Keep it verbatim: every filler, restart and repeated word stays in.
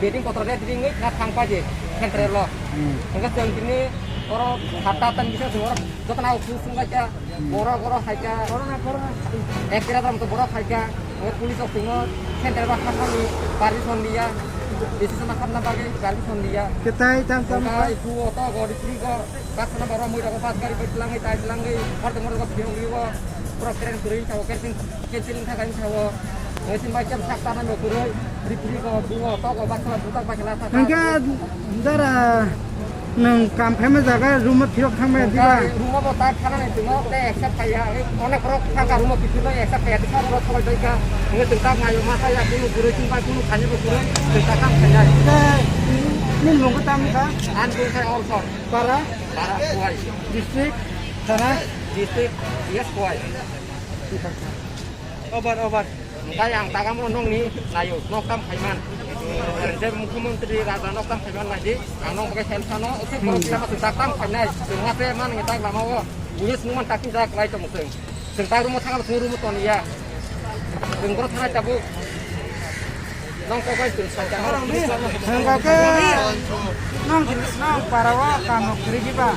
Meeting kotor de meeting ngai na thang pa je central lo. Hmm. Hingke chwng tini oro satta tan bisa chwng oro joto na office sung kha borok oro hai kha. Ek kira dam to borok hai kha. O police of singo central ba khapani permission liya. Decision na khapna bagwi permission liya. Ketai tam tam. Hingke isu oto gori free go. Baksana borok mui rok bas gari bai twlangwi tai twlangwi hor tongma rok phiyok liwo. Borok kereng kwrwi sao, kereng cancel wngkha kaisa sao. Naisin bai khe sak tarna no kwrwi. Ripri ko duo to ko baksana dutak bai khe lasa. Hingke dara nwng kam khaima jaga room o phiyok thangmaya diba? Room o bo ta thana ni timo te accept khaiya. Onek borok thangka room o kiphilno accept khaiya. Tisa borok thobai bai kha. Nge tong tak mayo ma khaiya kunu kwrwi tong bai kunu khani bo kwrwi. Tong tak kam khaiya. Nini mung ko tam kha? An tong khai all sor. Para? Para Khowai. District? Thana? District, yes, Khowai. Over, over. Hingke ang tagamro nokni nayo, nok tam khaiman. Je Mukhyamantri Raja nok tam khaiman naidi, ang nok bagai sel sano, se borok Hmm. kita masuk tak tam khainai, chwng ma se man ngi tak lama o, buye sung man tak tin jak lai tong chwng. Chwng tak rumo thangma chwng rumo ton ya. Chwng borok thanai tabuk. Nong kok bai chwng sakya. Hingke nong, nong para o kamo kwrwi diba?